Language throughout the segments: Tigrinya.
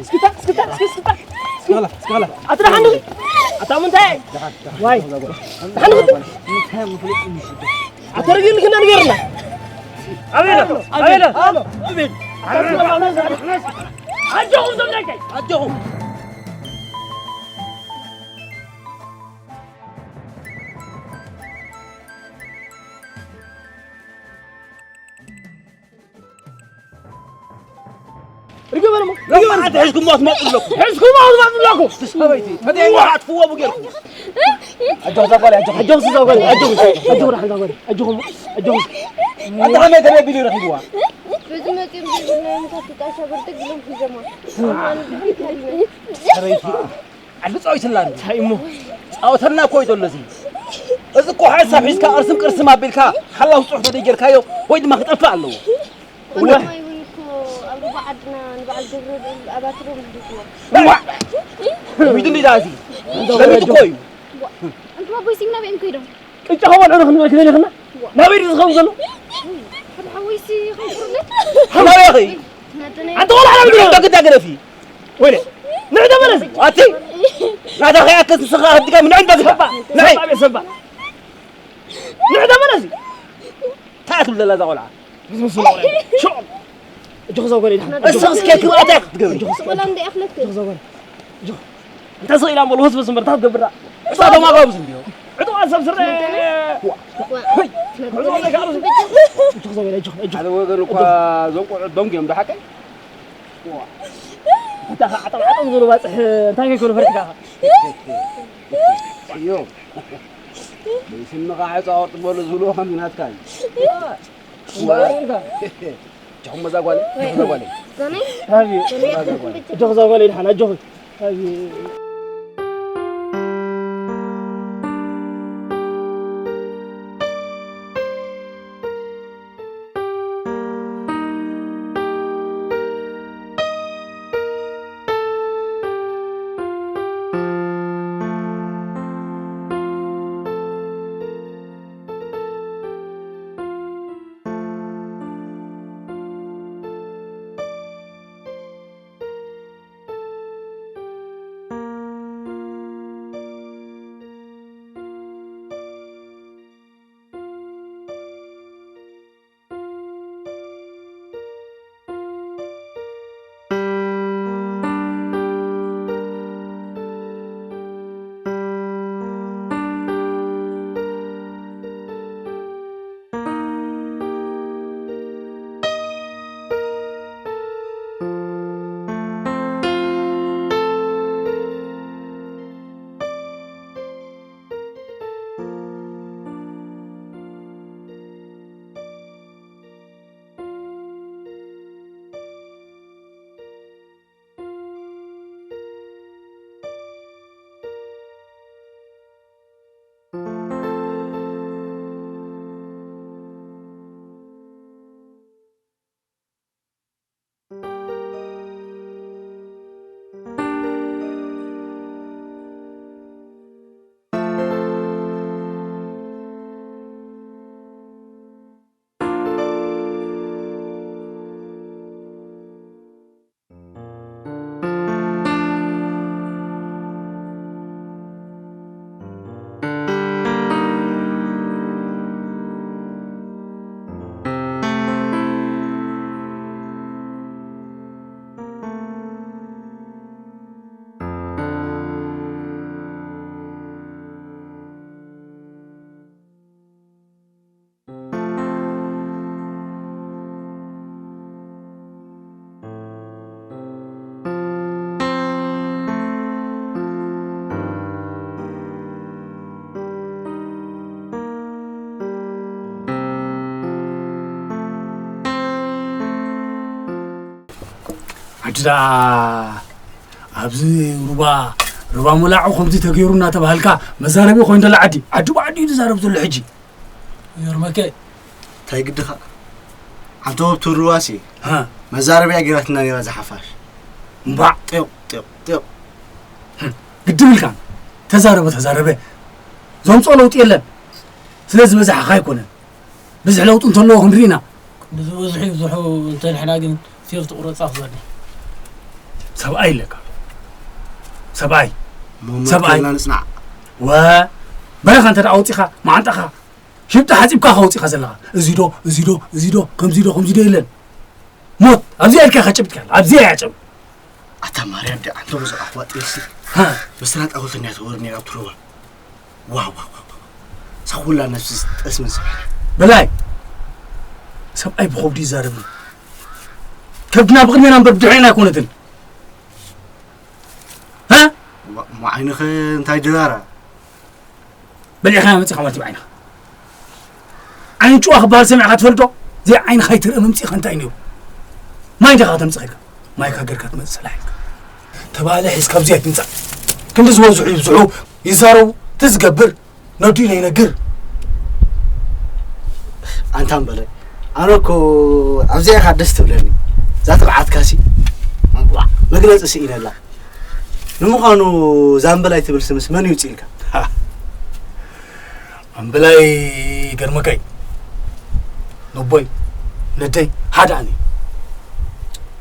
እስክታ እስክታ እስክታ እስክታ። እስክላ እስክላ። ኣትራ ሓንዱ ኣታ ምንታይ? ዋይ ሓንዱ። ኣተርግን ክና ንገርና። ኣቤት ኣቤት ኣቤት። ኣጆኹም ዘምናይከይ ኣጆኹም። ርግበ ደሞ ሎማዓንቲ ሕዝኩሞ ትመጡ ኣለኩም። ሕዝኩሞ ትመጡ ኣለኩም። ሰበይቲ ፈደይ ዋሓት ፍዎ ብጌርኩም። ኣጆኹ ዛጓል ኣጆኹ ኣጆኹ ዛጓል ኣጆኹ ኣጆኹ ራሕን ዛጓል ኣጆኹም ኣጆኹ። ኣንተ ከመይ ተነቢሉ ረኺብዋ። በዚ መጺኦም ዘይብልናዮም ካብ ጣሻ በርደግ ኢሎም ሒዞማ። ኣነ ብድሕሪት ሃዲመ። ሰበይቲ ዓዲ ጻዊትላ እንታይ እሞ ጻወተና እኮ እዩ ዘሎ እዚ። እዚ እኮ ሓሳብ ሒዝካ ቅርስም ቅርስም ኣቢልካ ሓላው ጽሑፍ ተደይ ጌርካዮ ወይ ድማ ክጠፍእ ኣለዎ። ወላሂ። ማይ እውን እኮ ኣብ ሩባ ዓድና ንበዓል ገብረድል ኣባትሮም ይልክዎ። ዋ! ዊድኒ ዳዚ ለሚት እኮ እዩ። እንትና ኣቦይ ሲም ናበይ እዮም ከይዶም? ቅጫ ከበልዑ ንኽንብል ክደሊኽና ናበይ ድዩ ዝኸውን ዘሎ? ሓደ ሓወይሲ ከንኩርለት። ናበይ ኸይ? ናደናይ ኣንተ ቆልዓ ናበይ ድዩ? ግዳ ግረፊ። ወይኔ ንዕ ተመለስ። ኣቲ ናታ ከይኣክል ንስኻ ህድጋ ምን ዕንደ ግባ። ናይ ሰባ ቤት ሰባ። ንዕ ተመለስ። ታእክል ዘላ እዛ ቆልዓ። ብዝምስል ቆልዓ። ሾቕ። እጆኽ ዘው ገለ ኢድኻ። እሱ እስከ ክብኣታ ክትገብሪ። እጆኽ ዘው ገለ። ወላ እንደ ኣኽለክ። እጆኽ ዘው ገለ። እጆኽ። እንተ ስቕ ኢላ እምበሉ ህዝቢ ዝምርታ ትገብራ። እሳ ደማ ጋብዝ እንዲዮ። ዕጡቕ ሰብ ስረ። ዋ። ዋ። ሄይ። ትነግረኒ ጉዕዞ ኣለካ፣ ትነግረኒ። እጅ ክዘው ኢለ፣ እጅ፣ እጅ። ሓደ ወገን እኳ እዞም ቆልዑት ደንጉ እዮም፣ ዶ ሓቀይ? ዋ። እታ ኸዓ ዓጠም ዓጠም ዝብሉ ባፅሕ እንታይ ከይኮኑ ፈሪሕካ ኢኻ? እዮም። ስምኻ ዕፃ ወርጥ በሉ ዝብልዎ ከም ናትካ እዩ። ዋ። እጆኹም መዛ ጓለይ፣ እጆኹም መዛ ጓለይ። ዛነይ? ኣቢ። መዛ ጓለይ። እጆኹ እዛ ጓለይ ድሓን፣ ኣጆኹ። ኣቢ። ዓዲ ደኣ ኣብዚ ሩባ፣ ሩባ ሞላዑ ከምዚ ተገይሩ እናተባህልካ መዛረቢ ኮይኑ ዘሎ ዓዲ፣ ዓዲ ብዓዲ እዩ ዝዛረብ ዘሎ ሕጂ። ይገርመከ። እንታይ ግድኻ? ሓንቲ ወብ ትብርዋሲ ሃ። መዛረቢያ ገይራትና ነይራ ዝሓፋሽ። እምባዕ። ጤቕ፣ ጤቕ፣ ጤቕ። ግድም ኢልካ ተዛረበ፣ ተዛረበ። ዘምፅኦ ለውጢ የለን። ስለዚ በዛሕኻ ኣይኮነን። ብዝሒ ለውጢ እንተለዎ ክንርኢ ኢና። ክንዲ ዝበዝሑ ይብዝሑ እንተ ንሕና ግን ሴፍ ትቑረጻ ክበኒ። ሰብኣይ ኣለካ። ሰብኣይ። እሞ ሰብኣይ። መትከልና ንጽናዕ። ወ-፣ በረኻ እንተ ደኣ ኣውጺኻ፣ መዓንጣኻ ሽብጢ ሓጺብካ ኢኻ ኣውጺኻ ዘለኻ። እዚ ዶ፣ እዚ ዶ፣ እዚ ዶ፣ ከምዚ ዶ፣ ከምዚ ዶ የለን። ሞት፣ ኣብዚኣ ኢልካ ኢኻ ጨቢጥካ፣ ኣብዚኣ እያ ጨብ-። ኣታ ማርያም፣ ደኣ፣ እንተ ብዙሕ ኣሕዋት ጥልሲ፣ ሃ። ምስላ ጣዖት እንድያ ትወርድ ነይራ ኣብ ትሩባ። ዋው፣ ዋው፣ ዋው፣ ዋው። እዛ ኩላ ነፍሲ ጠስሚ ዝብል። በላይ፣ ሰብኣይ ብኸብዱ ይዛረብ። ከብድና ብቕድሜና እምበር ብድሕሬና ኣይኮነትን። ሃ? ዋ-፣ እሞ ዓይንኸ እንታይ ድራራ? በሊዕካ መጺኻ ማለት እዩ ብዓይንኻ። ዓይኒ ጭዋ ክበሃል ሰሚዕካ ትፈልጥ ዶ? ዘይ ዓይንኻ ኣይትርኢ ምምጺእኻ እንታይ ነይሩ? ማይ ዲኻ ከተምጽእ ኸድካ? ማይካ ገርካ ትመጽእ ሰላሕ ኢልካ። ተባለ ሒዝካ ኣብዚ ኣይትምጻእ። ክንዲ ዝበዝሑ ይብዝሑ፣ ይዛረቡ፣ እቲ ዝገብር ነዲኡ ነይነግር። ኣንታ እምበለ፣ ኣነ እኮ ኣብዚኣ ኢኻ ደስ ትብለኒ። እዛ ትብዓትካሲ፣ መግለጺ ስኢነላ። ንምዃኑ እዛ እምበላይ ትብል ስምስ መን ይውጽእ ኢልካ? ኣምበላይ ገርመከይ፣ ነቦይ፣ ነደይ፣ ሓደ ኣነ።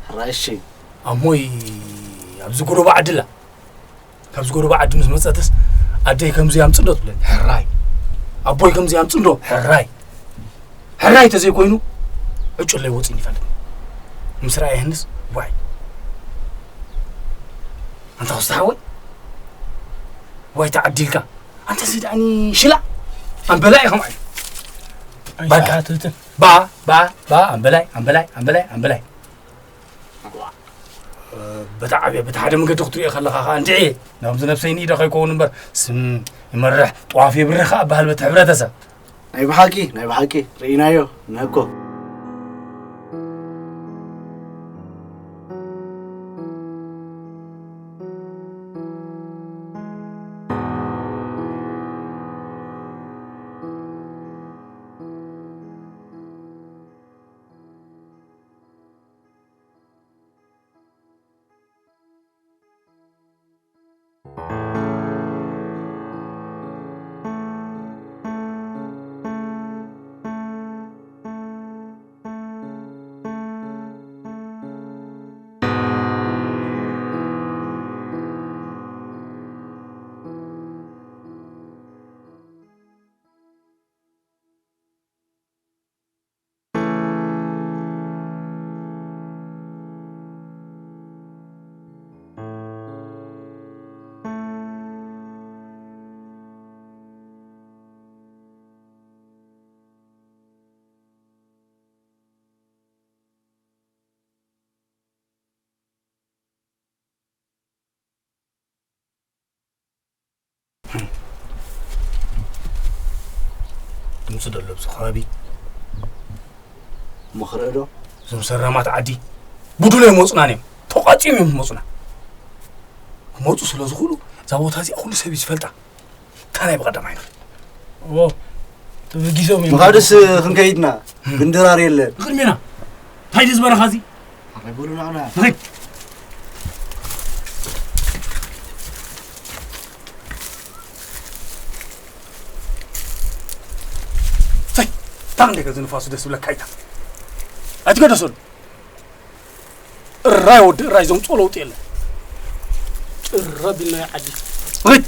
ሕራይ እሺ። ኣሞይ ኣብዚ ጎረባ ዓዲ ኣላ። ካብዚ ጎረባ ዓዲ ምስ መጸትስ ኣደይ ከምዚ ኣምጽእ እንዶ ትብለኒ። ሕራይ። ኣቦይ ከምዚ ኣምጽእ እንዶ። ሕራይ። ሕራይ ተዘይኮይኑ ዕጩለይ ወጺኡኒ ይፈልጥ። ምስ ረኣየንስ ዋይ። ኣንታ ክስተ ሓወይ። ዋይ ተዓዲልካ። ኣንታ እዚ ደኣኒ ሽላ። ኣምበላይ ኢኹም ኣይ። ኣይሰሓትትን። ባ፣ ባ፣ ባ፣ ኣምበላይ፣ ኣምበላይ፣ ኣምበላይ፣ ኣምበላይ። በታ ዓብያ፣ በታ ሓደ መገዲ ክትሪኦ ከለኻ ኸዓ እንድዒ፣ ናብዚ ነብሰይ ንኢደ ከይከውን እምበር፣ ስም ይመርሕ፣ ጥዋፍ የብርህ ኸዓ በሃል በቲ ሕብረተሰብ። ናይ ብሓቂ፣ ናይ ብሓቂ፣ ርኢናዮ፣ ንህኮ። ድምፂ ደሎ ኣብዚ ከባቢ። እሞ ክርኢ ዶ? እዞም ሰራማት ዓዲ ብድሎ ኣይመፁናን እዮም፣ ተቋፂኦም እዮም ዝመፁና። ክመፁ ስለ ዝኽእሉ እዛ ቦታ እዚኣ ኩሉ ሰብ እዩ ዝፈልጣ። እንታይ ናይ ብቐዳማይ ንኽእል? እዎ፣ ተበጊሶም እዮም። ምኻድስ ክንከይድና፣ ግን ድራር የለን። ንቕድሜና። እንታይ ድዩ ዝበረኻ እዚ? ኣረ በሉ ንዓና። ንኸይድ። ሰይ፣ እንታይ እንደ ገዚ ንፋሱ ደስ ዝብለካ ኣይታ። ኣይትገደሶን። እራይ ወዲ እራይ ዘምፅኦ ለውጢ የለን። ጭር ኣቢልና ዓዲ። ርድ።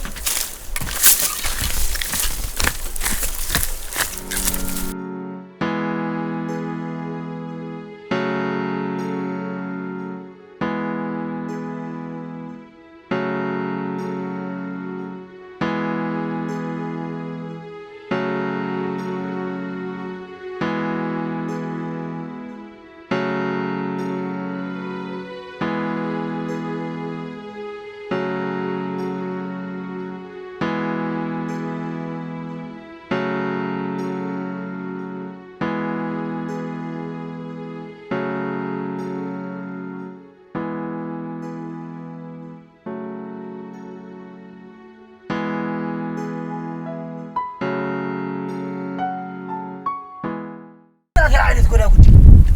እንታይ ዓይነት ጎዳጉዲ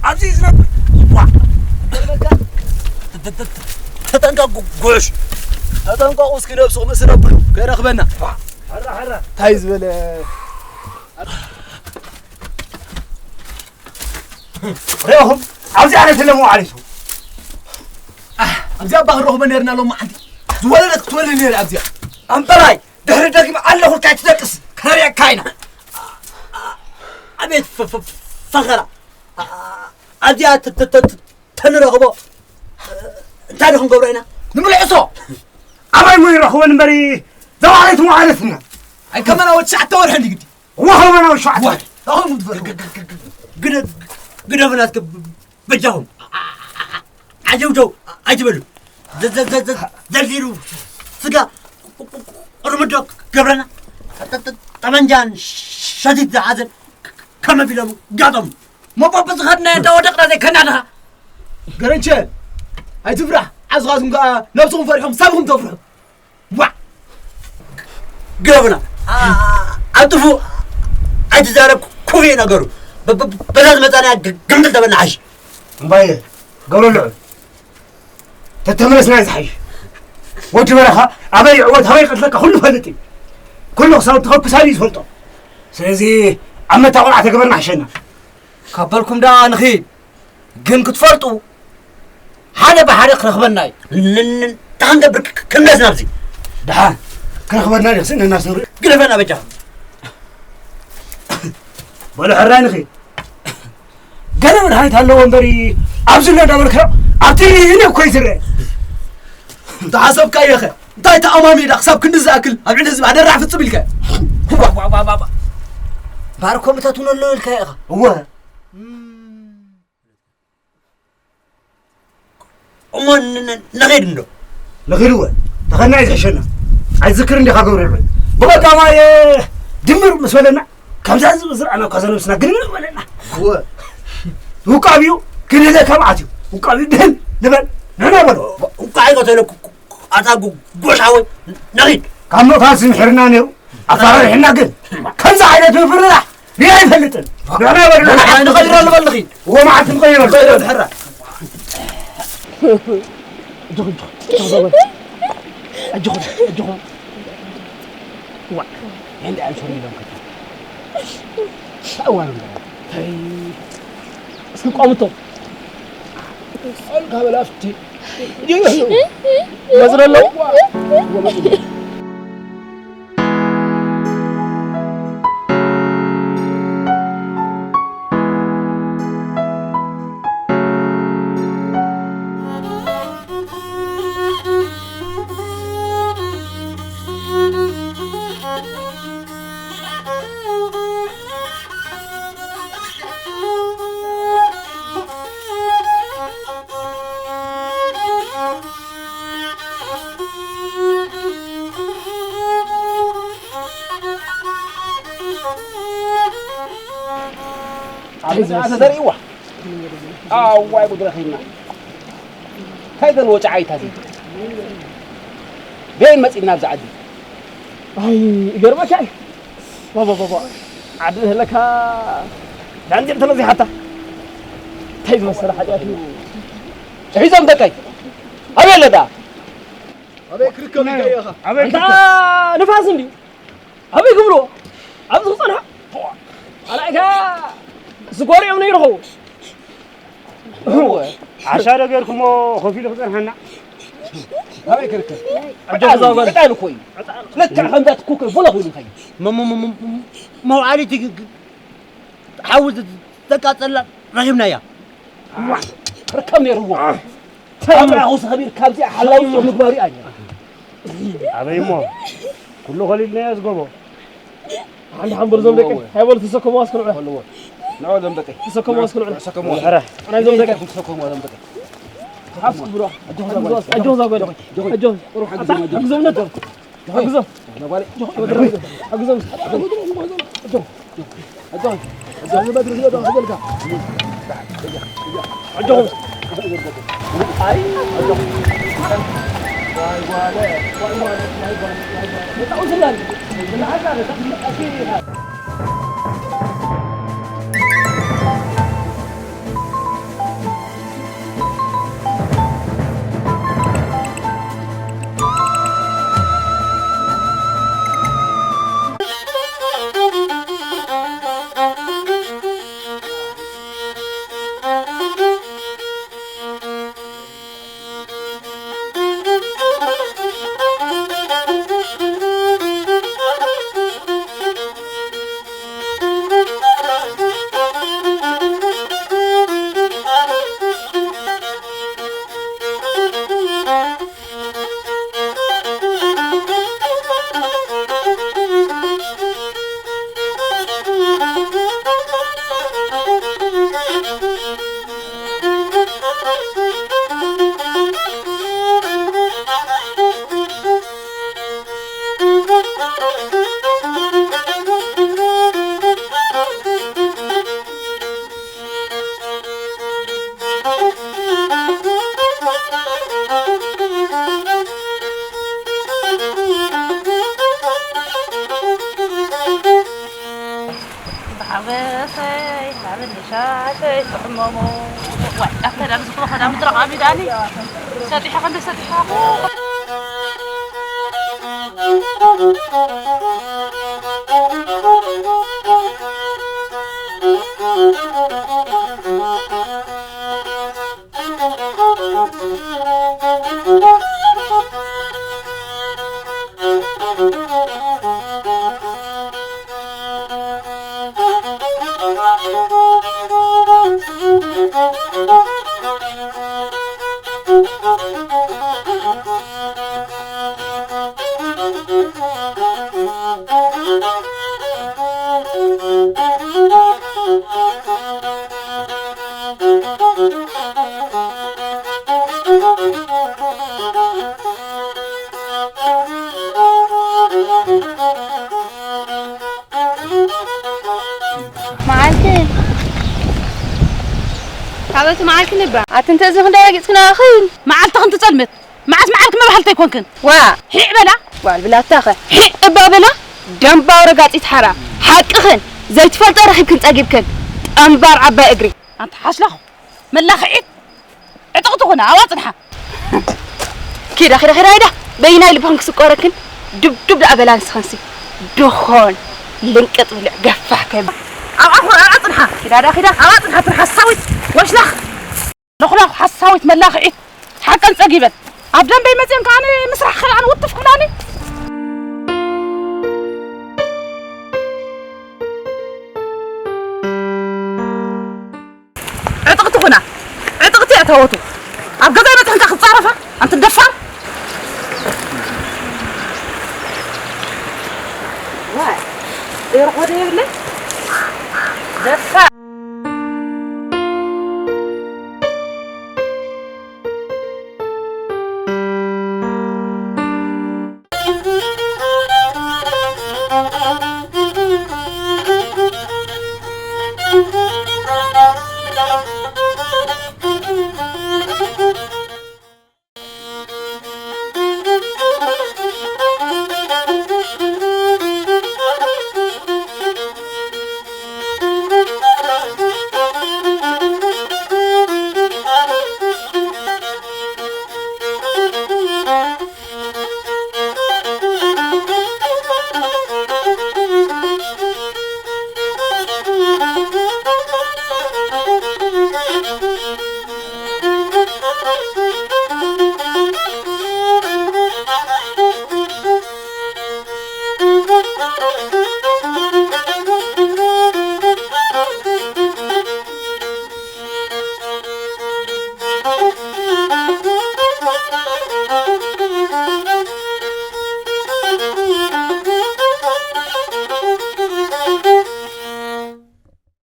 ኣብዚ እዩ ዝነብር? ዋ! ተጠንቀቅ ጉ-፣ ጉዕሽ። ተጠንቀቁ እስኪ ነብስኹም እስረብሉ ከይረኽበና። ዋ! ሐራ፣ ሐራ። እንታይ ዝበለ ሪኢኹም? ኣብዚ ዓይነት ለምዋ ዓሊሱ። ኣህ፣ ኣብዚኣ እባ ክንረኽቦ ነርና ሎማዓንቲ። ዝወለደት ክትወልድ ነይራ ኣብዚኣ። ኣምበላይ፣ ድሕሪ ደጊም ኣለኹ ኢልካ ኣይትደቅስ፣ ከነርእየካ ኢና። ኣቤት ፈ-፣ ፈ-፣ ፈኸራ። ኣብዚኣ ተ-፣ ተ-፣ ተ-፣ ተ-፣ ተንረኽቦ እንታይ ዶ ክንገብሮ ኢና? ንምልዕሶ። ኣባይ ሞ ይረኽበን እምበሪ፣ ዘባዕለይት መዋዕለትና። ኣይ ከመና ወዲ ሸዓተ ወርሒ እንዲ ግዲ። እዋ ከመና ወዲ ሸዓተ ወርሒ። ኣኹም ትፈልጉ። ግደ-፣ ግደፍናት ከ-፣ በጃኹም። ዓጀውጀው ኣይትበሉ። ዘ-፣ ዘ-፣ ዘ-፣ ዘ-፣ ዘልዚሉ ስጋ ቁርምዶ ገብረና። ጠ-፣ ጠ-፣ ጠመንጃን ሸቲት ዝሓዘን ከመ ቢሎም ጋጦም። ሞ በብዝኸድናዮ እንዳወደቕና ዘይከና ድኻ? ገረንቸ፣ ኣይትፍራሕ። ዓዝኻትኩም ከኣ ነብስኹም ፈሪሖም ሳብኹም ተፍርሑ። ዋ! ግደፉና። ኣ-፣ ኣጥፉ። ኣይትዛረብ፣ ክፉእ እዩ ነገሩ። በ-፣ በ-፣ በዛ ዝመጻና ግ-፣ ግምጥል ተበልና ሓሽ። እምባየ፣ ገብረ ልዑል። ተተመለስና እዩ ዝሓይሽ። ወዲ በረኻ ኣበይ ይዕወት፣ ኣበይ ይቐትለካ ኩሉ ይፈልጥ እዩ። ኩሉ ክሳብ እትኸብክስ ኣበይ እዩ ዝፈልጦ። ስለዚ ኣብ መታ ቆልዓ ተገበርና ሓሸና። ካብ በልኩም ደኣ ንኺድ። ግን ክትፈልጡ፣ ሓደ ብሓደ ክረኽበና እዩ። ን-፣ ን-፣ እንታይ ክንገብር ክ-፣ ክ-፣ ክንመለስ ናብዚ? ደሓን ክረኽበና ድዩ? ስእነና ስንሪ። ግደፈና በጃኻ። በሉ ሕራይ ንኺድ። ገለ መድሃኒት ኣለዎ እምበሪ፣ ኣብዚ ኣሎ እንዳበልካዮ፣ ኣብቲ እኔ እኮ ይዝረ። እንተ ሓሰብካዮ ኸ? እንታይ ተኣማሚዳ ክሳብ ክንዲ ዝኣክል ኣብ ልዕሊ ህዝቢ ኣደራዕ ፍጽም ኢልካ? ዋ፣ ዋ፣ ዋ፣ ዋ፣ ዋ። ፓርኮም እተትውነሎ ኢልካ ኢኻ። እወ። እሞ ን- ን- ንኸይድ እንዶ? ንኺድ እወ። ተኸና እዩ ዝሕሸና። ኣይትዝክር እንዲኻ ገብረ ይብለኝ። ብቐዳማይ ድምር ምስ በለና፣ ከምዛ ዝብዝር ኣና እኳ ዘነብስና ግን ምን በለና። እወ። ውቃቢኡ ግን ህለ ካብ ኣትዩ። ውቃቢኡ ድህን ንበል። ንሕና በሎ። ውቃ ኣይቀተለኩ። ኣታ ጎ- ጎሽ ሓወይ፣ ንኺድ። ካብ ምእካል ስምሕርና ነይሩ። ኣፈራሪሕና ግን ከምዚ ዓይነት ምፍርራሕ ሪኣ ኣይፈልጥን። ንሕና በልና ንኸይድ ንበል ንኺድ። እዎ መዓልቲ ንኸይድ ንበል። ንኸይድ ንድሕራ። ኣጆኹም ኣጆኹም። ዋ እንዲ ኣንሶም ኢሎም ከታ። ታዋሩ እንታይ እስኪ ቆምቶ ቃል ካበላፍቲ ይመስለለው። ኣብዚ ተዘሪእዋ ኣዋይ ጉድ ረኺብና። እንታይ ዘን ወጫዓይታ እዚ በይን መፂና ኣብዚ ዓዲ። ኣይ ይገርመካ እዩ። ባባባባ ዓዲ ህለካ ዳንጀል ተነዚሓታ። እንታይ ዝመሰለ ሓጢኣት እዩ። ሒዞም ደቀይ ኣበይ ኣለዳ? ኣበይ ክርከብ ኢልካዮ ኢኻ? ኣበይ እንታ ክርከብ? ንፋስ እንድዩ። ኣበይ ክብሎ ኣብዚ ክጸንሖ ኣላይካ ዝጎሪኦም ነይርኸው። እወ። ዓሻ ዶ ገይርኩሞ ኮፍ ኢሉ ክጸንሓና? ኣበይ ክርከብ? ኣጆኻ ዘጓል። ዕጣን እኮ እዩ። ልክዕ ከምዛ ትኩክር ቡለኽ ኢሉ እንታይ እዩ? መ- መ- መ- መ- መውዓሊት ግ- ግ- ሓዊ ዝ- ዘቃጸላ ረኺብናያ። ክርከብ ነይርዎ። ተምራኹ ሰኸቢር ካብዚኣ ሓላዊ ምግባሩ ኣየ። ኣበይ እሞ ኩሉ ኸሊልናዮ ዝጎቦ። ሓንቲ ሓንበር ዞም ደቂ ሃይበሉ ተሰከምዋ እስክንዑ። ንዑ ዞም ደቂ። ተሰከምዋ እስክንዑ። ተሰከምዋ። ሕረ። ናይ ዞም ደቂ። ተሰከምዋ ዞም ደቂ። ሓፍስ ብሮ። ኣጆ ዛጓል። ኣጆ ዛጓል። ኣጆ። ኣታ ግዞም ነበር። ኣጆ። ኣጆ። ኣጆ። ሓበሰይ ሓበን ሻሸይ ትሕመሙ። ዋይ፣ ኣብታ ዳም ዝኽሮ ኸዳ ምድረ ቃሚ ዳኒ። ሰጢሐ ክንዲ ሰጢሐ። መዓልቲ ካበቲ መዓልቲ ንባ ኣቲ እንተ እዚ ክንደይ ረጊጽክና ኣኽን መዓልቲ ክንትጸልምት መዓት መዓልቲ መባህልቲ ኣይኮንክን። ዋ ሂዕ በላ። ጓል ብላታኸ ሂዕ እባ በላ። ደንባው ረጋጺት ሓራ ሓቅኽን ዘይትፈልጦ ረኺብክን ጸጊብክን ጠንባር ዓባይ እግሪ። ኣንቲ ሓሽላኽ መላኽዒት ዕጥቕቲ ኾነ ኣብኣ ጽንሓ። ኪዳ ኪዳ ኪዳ ኪዳ በይናይ ልብኽን ክስቆረክን ዱብዱብ ደኣ በላ ንስኽንሲ ድኾን ልንቅጥ ብልዕ ገፋሕ ከብ ኣብኣ ኹ ኣብኣ ጽንሓ። ኪዳ ዳ ኪዳ ኣብኣ ጽንሓ ትርሓሳዊት ወሽላኽ። ለኹላኹ ሓሳዊት መላኽዒት ሓቀን ጸጊበን ኣብ ደንበይ መጽየን ከኣ ምስራሕ ከኣ ውትፍ ክብላኒ። ዕጥቕቲ ኩና ዕጥቕቲ እያ ተወቱ ኣብ ገዛይ መጽንካ ክትጻረፋ ኣንቲ ደፋር። ዋይ ደርኾ ደየብለ ደፋር።